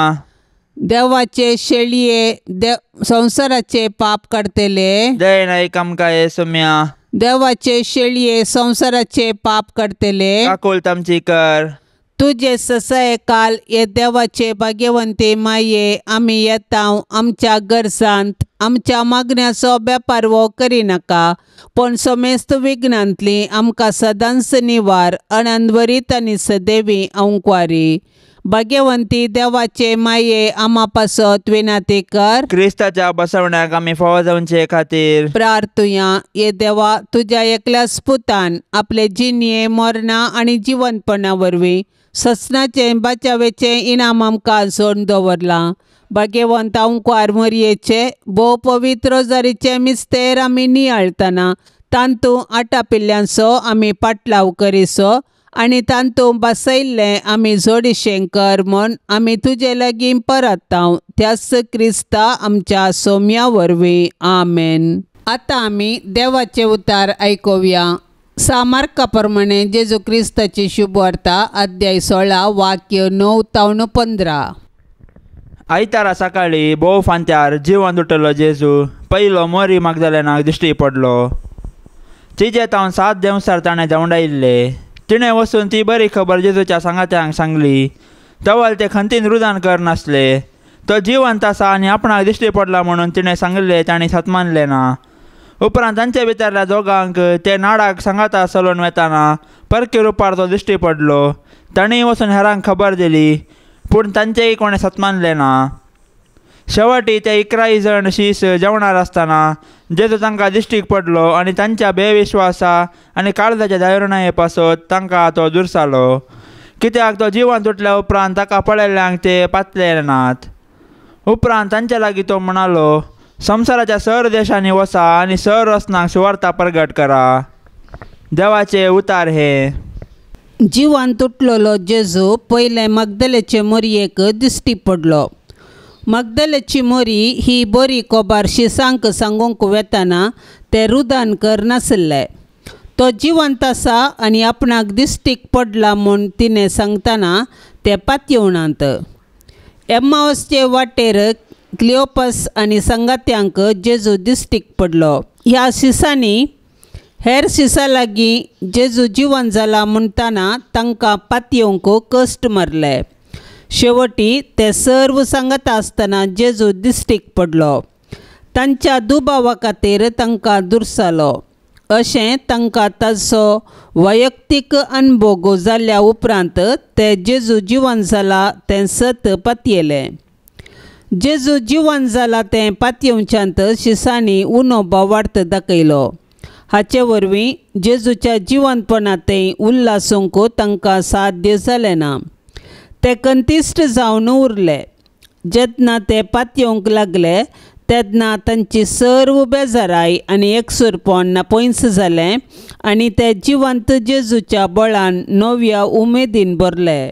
देवाचे शेळये संसाराचे पाप काडटले दयेन आयक आमकां हे सोम्या। देवाचे शेळये संसाराचे पाप काडटले काकूळत आमची कर। तुजे ससाये काल हे देवाचे भाग्यवंती माये आमी येता आमच्या गरजांत आमच्या मागण्याचो बेपारवो करिनाका पूण समेस्त विघ्नांतली आमकां सदांच निवार अनंतवरीत आनी सदैवी अंक्वारी। भाग्यवंती देवाचे माये आम्हा पासत विनंती कर। क्रिस्ताच्या बसवण्याक आमी फावो जावचे खातीर प्रार्थुया। हे देवा तुज्या एकल्या स्पुतान आपले जिणये मरणा आनी जिवंतपणा वरवीं ससनाचें बाचावेचें इनाम आमकां जोडून दवरलां। भाग्यवंत अंक्वार मरयेचे भोव पवित्र रोजारीचे मिस्तेर आमी नियाळतना तांतूं आटापिल्ल्यांचो आमी पाटलाव करिसो आनी तांतूं बसयल्लें आमी जोडिशें कर म्हूण आमी तुजे लागीं परताव त्याच क्रिस्ता आमच्या सोम्या वरवीं आमेन। आतां आमी देवाचे उतार आयकुया। सामार्का प्रमाणे जेजू क्रिस्ताची शुभवार्ता अध्याय 16 वाक्य 9 तावन 15। आयतारा सकाळी भोव फांत्यार जिवन उठलो जेजू पयलो मोरी मागदलेनाक दिश्टी पडलो। तिजे तावन 7 देंवसार ताणें धांवडायिल्ले। तिणें वचून ती बरी खबर जेजूच्या सांगात्यांक सांगली। तवल ते खंतीन रुदान करनासले। तो जिवंत आसा आनी आपणाक दिश्टी पडला म्हणून तिणें सांगिल्लें तांणी सतमानलें ना। उपरांत तांचे भितरल्या दोगांक ते नाडाक सांगाता चलोवन वेताना परकी रुपार तो दिश्टी पडलो। तांणी वचून हेरांक खबर दिली पूण तांचेय कोणें सतमानलें ना। शेवटी ते 11 जण शीस जेवणार आसतना जेजू तांकां दिश्टीक पडलो आनी तांच्या बेविश्वासा आनी काळजाच्या दायरणाये पासत तांकां तो दुरसालो कित्याक तो जिवन तुटल्या उपरांत ताका पळयल्ल्यांक ते पातले नात। उपरांत तांचे लागीं तो म्हणालो, संवसाराच्या सर देशांनी वसा आनी सर रसनांक सुवार्ता प्रगट करा। देवाचे उतार हे। जिवन तुटलेलो जेजू पयले मगदलेचे मोरयेक दिश्टी पडलो। मगदलेची मोरी ही बरी कोबार शिसांक सांगूंक वेताना ते रुदान करनासले. तो जिवंत आसा आनी आपणाक दिश्टीक पडला म्हूण तिणें सांगतना ते पातयेवनात. एम्मावसचे वाटेर क्लियोपस आनी संगात्यांक जेजू दिश्टीक पडलो. ह्या शिसांनी हेर शिसां लागीं जेजू जिवन जाला म्हणटाना तांकां पातयेवंक कश्ट मारले. शेवटी ते सर्व सांगता आसतना जेजू दिश्टीक पडलो. तांच्या दुबावा खातीर तांकां दुरसालो. अशें तांकां ताचो वैयक्तीक अनभोग जाल्ल्या उपरांत ते जेजू जिवन जाला तें सत पातयेलें. जेजू जिवन जाला तें पातयेवच्यांत शिसांनी उणो भावार्थ दाखयलो. हाचे वरवीं जेजूच्या जिवनपणांतय उल्हासूंक तांकां साध्य जालें ना. ते कंतिश्ट जावन उरले. जेन्ना ते पातयेवंक लागले तेन्ना तांची सर्व बेजाराय आनी एकसुरपण नापयस जालें आनी ते जिवंत जेजूच्या बळान नव्या उमेदीन भरले.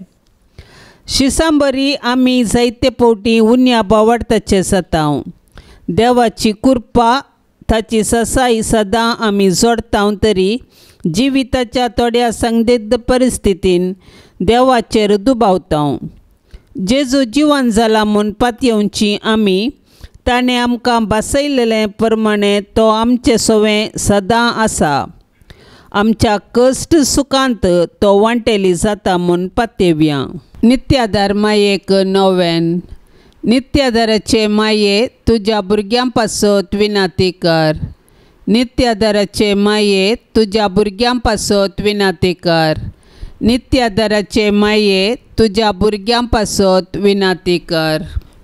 शिसांबरी आमी जायते फावटी उण्या भावार्थाचे जाता. देवाची कृपा ताची ससाय सदां आमी जोडता तरी जिविताच्या थोड्या संदिग्ध परिस्थितीन देवाचेर दुबावता. जेजू जिवन जाला म्हूण पातयेवची आमी ताणें आमकां भासयलेले प्रमाणे तो आमचे सवें सदां आसा. आमच्या कश्ट सुखांत तो वांटेली जाता म्हूण पातयेवया. नित्यादार मायेक नोवेन. नित्यादाराचे माये तुज्या भुरग्यां पासत विनाती कर. नित्यादाराचे माये तुज्या भुरग्यां पासत विनाती कर. नित्यादाराचे माये तुज्या भुरग्यां पासत विनाती कर.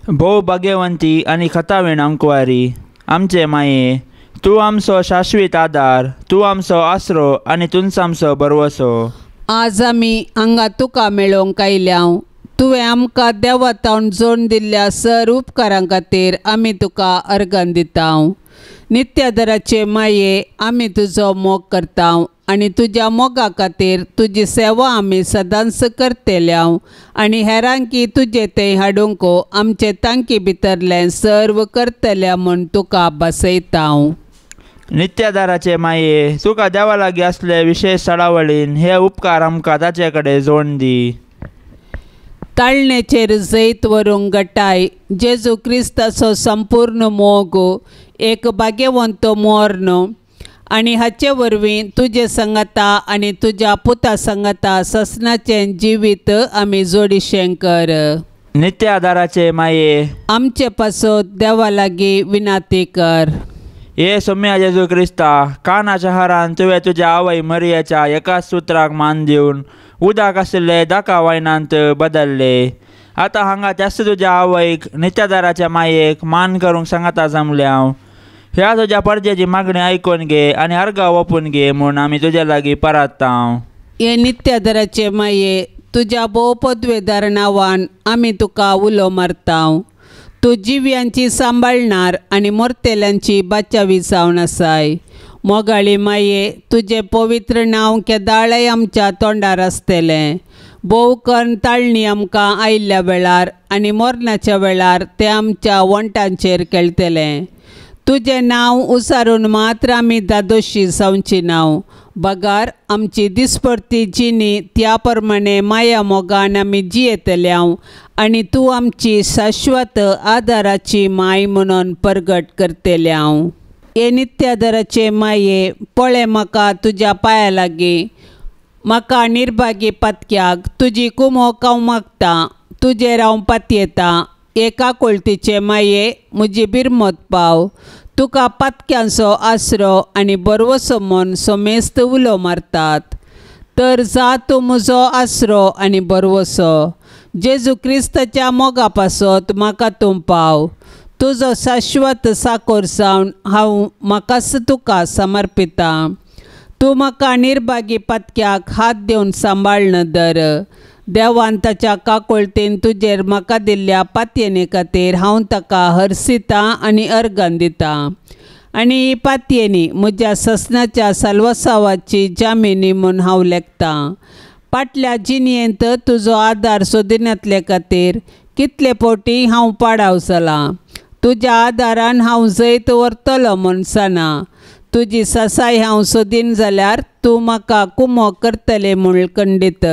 भोव भाग्यवंती आनी खतावीण अंकवारी आमचे माये, तूं आमचो शाश्वीत आदार, तूं आमचो आसरो आनी तूंच आमचो भरवसो. आज आमी हांगा तुका मेळोवंक आयल्या. तुवें आमकां देवा तावन जोडून दिल्ल्या सर उपकारां खातीर आमी तुका अर्गां दिता. नित्यादाराचे माये आमी तुजो मोग करता आनी तुज्या मोगा खातीर तुजी सेवा आमी सदांच करतल्या आनी हेरांकी तुजे तें हाडूंक आमचे तांकी भितरलें सर्व करतल्या म्हूण तुका बसयता. नित्यादाराचे माये, तुका देवा लागीं आसले विशेश चडावळीन हे उपकार आमकां ताचे कडेन जोडून दी. ताळणेचेर जैत व्हरूंक गटाय जेजू क्रिस्ताचो संपूर्ण मोग एक भाग्यवंत मोर्न आनी हाचे वरवीं तुजे संगता आनी तुज्या पुता संगता ससनाचें जिवीत आमी जोडिशें कर. नित्यादाराचे माये आमचे पासत देवा लागीं विनाती कर. हे सोम्या जेजू क्रिस्ता, कानाच्या हारान तुवें तुज्या आवय मरियाच्या एकाच सुत्राक मान दिवन उदक आशिल्ले दाका वायनांत बदल्ले. आतां हांगा त्याच तुज्या आवयक नित्यादाराच्या मायेक मान करूंक सांगता जमल्या. ह्या तुज्या परजेची मागणी आयकून घे आनी अर्गां ओपून घे म्हूण आमी तुज्या लागीं परात्ता. हे नित्यादाराचे माये, तुज्या भोव पदवेदार नांवान आमी तुका उलो मारता. तूं जिव्यांची सांबाळणार आनी मोरतेल्यांची बाचावी जावन आसाय. मोगाळी माये, तुजें पवित्र नांव केदाळय आमच्या तोंडार आसतलें. भोव करून ताळणी आमकां आयिल्ल्या वेळार आनी मरणाच्या वेळार तें आमच्या वण्टांचेर खेळटलें. तुजें नांव उसारून मात्र आमी दादोशी जावची नांव बगार आमची दिसपडती जिणी त्या प्रमाणे माया मोगान आमी जियेतल्या आनी तूं आमची शाश्वत आदाराची माय म्हणून परगट करतल्या. हे नित्यादाराचे माये, पळय म्हाका तुज्या पांया लागीं, म्हाका निर्भागी पातक्याक तुजी कुमोक हांव मागता, तुजेर हांव पातयेता. एका कोळतीचे माये म्हजी बिरमत पाव, तुका पातक्यांचो आसरो आनी बरवसो म्हूण समेस्त उलो मारतात. तर जा तूं म्हजो आसरो आनी बरवसो, जेजू क्रिस्ताच्या मोगा पासत म्हाका तूं पाव. तुजो शाश्वत साकोर जावन हांव म्हाकाच तुका समर्पितां. तूं म्हाका निर्भागी पातक्याक हात दिवन सांबाळन दर. देवान ताच्या काकोळतीन तुजेर म्हाका दिल्ल्या पातयेने खातीर हांव ताका हरसितां आनी अर्गां दितां. आनी ही पातयेनी म्हज्या ससनाच्या साल्वासावाची जामिनी म्हूण हांव लेखतां. फाटल्या जिणयेंत तुजो आदार सोदिनातले खातीर कितले पोटी हांव पाडाव जालां. तुज्या आदारान हांव जैत व्हरतलो म्हूण साना. तुजी सासाय हांव सोदीन जाल्यार तूं म्हाका कुमो करतलें म्हूण खंडीत.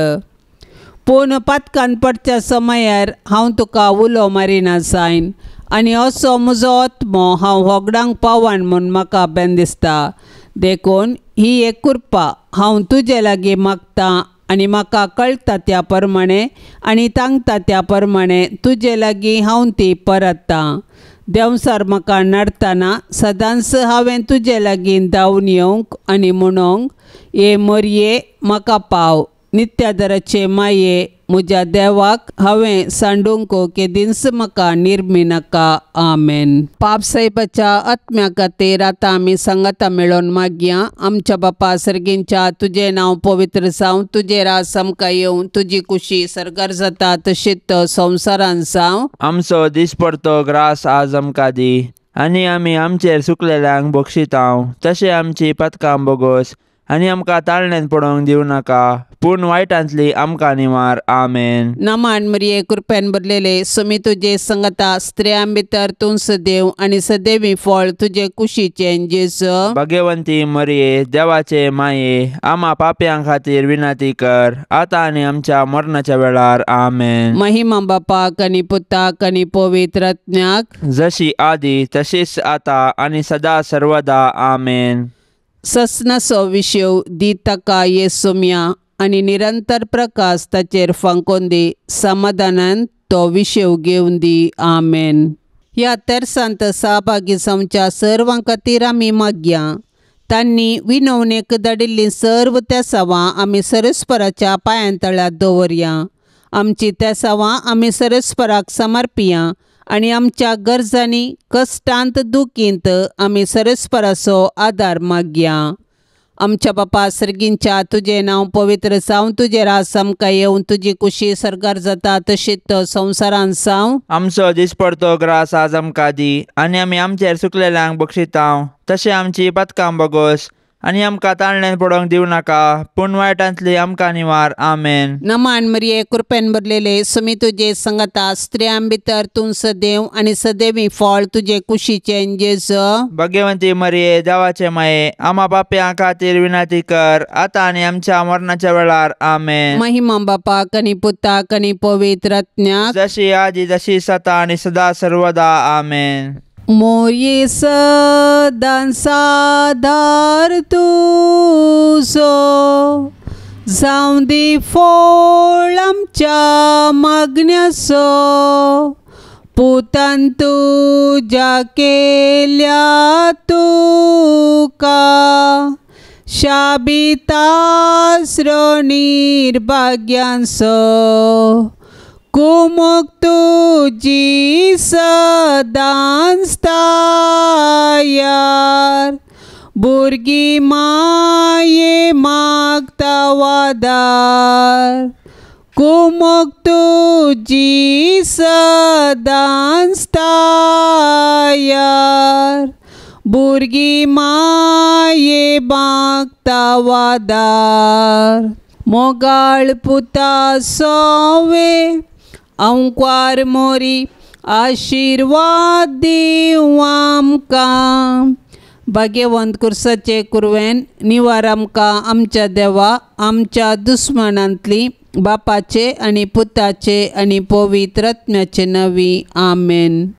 पूण पातकान पडच्या समयार हांव तुका उलो मारिना जायन आनी असो म्हजो आत्मो हांव होगडांक पावन म्हूण म्हाका बेन दिसता. देखून ही एक कृपा हांव तुजे लागीं मागतां आनी म्हाका कळटा त्या प्रमाणे आनी तांगता त्या प्रमाणे तुजे लागीं हांव ती परत्तां. देंवसार म्हाका नडतना सदांच हांवें तुजे लागीं धांवन येवंक आनी म्हणोंक ये मोरये म्हाका पाव. नित्यादराचे माये म्हज्या देवाक हांवें सांडूंक केदींच म्हाका निर्मी नाका. आमेन. पाप साहेबाच्या आत्म्या खातीर आतां आमी सांगाता मेळोवन मागया. आमच्या बापा सर्गींच्या तुजें नांव पवित्र जावं, तुजें राज आमकां येवं, तुजी कुशी सर्गार जाता तशीच संवसारान जावं. आमचो दिसपडतो ग्रास आज आमकां दी आनी आमी आमचेर सुकलेल्यांक बक्षितांव तशें आमची पथकां बोगोस आनी आमकां ताळण्यान पडोवंक दिवं नाका पूण वायटांतली आमकां निवार. आमेन. नमान मरिये कृपेन भरलेले सुमी तुजे संगता, स्त्रियां भितर तूं सदैव आनी सदैवी फळ तुजे कुशीचें जेजू. भगवंती मरिये देवाचे माये आमा पापयां खातीर विनंती कर आतां आनी आमच्या मरणाच्या वेळार. आमेन. महिमा बापाक आनी पुताक आनी पवित्र आत्म्याक, जशी आदी तशीच आतां आनी सदा सर्वदा. आमेन. ससनाचो विशेव दी ताका ये सोम्या आनी निरंतर प्रकाश ताचेर फांकोवन दी, समाधानान तो विशेव घेवन दी. आमेन. ह्या तेरसांत सहभागी जावच्या सर्वां खातीर आमी मागया. तांणी विनवणेक धाडिल्लीं सर्व तेसावां आमी सरस्पराच्या पांयां तळ्यात दवरया. आमची तेसावां आमी सरस्पराक समर्पिया आनी आमच्या गरजांनी कश्टांत दुखींत आमी सरस्पराचो आदार मागया. आमच्या बापा सर्गींच्या तुजें नांव पवित्र जावं, तुजें राज आमकां येवं, तुजी कुशी सर्गार जाता तशीच संवसारान जावं. आमचो दिसपडतो ग्रास आज आमकां दी आनी आमी आमचेर सुकलेल्यांक बक्षितांव तशें आमची पथकां बोगोस आनी आमकां ताळण्यान पडोवंक दिवं नाका पूण वायटांतली आमकां निवार. आमेन. नमान मरिये कृपेन भरलेले सुमी तुजे संगता, स्त्रियां भितर तूं सदैव आनी सदैवी फळ तुजे कुशीचें जेजू. भगवंती मरिये देवाचे माये आमा पापयां खातीर विनंती कर आतां आनी आमच्या मरणाच्या वेळार. आमेन. महिमा बापाक आनी पुताक आनी पवित्र आत्म्याक, जशी आदी तशी सता आनी सदा सर्वदा. आमेन. मोरये सदां सादार तुजो जावं दी फळ आमच्या मागण्याचो, पुतान तुज्या केल्या तुका शाबितास्रो निर्भाग्यांचो. कुमोक तुजी सदांच तयार, भुरगीं माये मागता वादार. कुमोक तुजी सदांच तयार, भुरगीं माये मागता वादार. मोगाळ पुता सोवे अंकवार मोरी आशिर्वाद दिवं आमकां. भाग्यवंत कुर्साचे कुरवेन निवार आमकां आमच्या देवा आमच्या दुस्मानांतली बापाचे आनी पुताचे आनी पवित्र आत्म्याचे नवी. आमेन.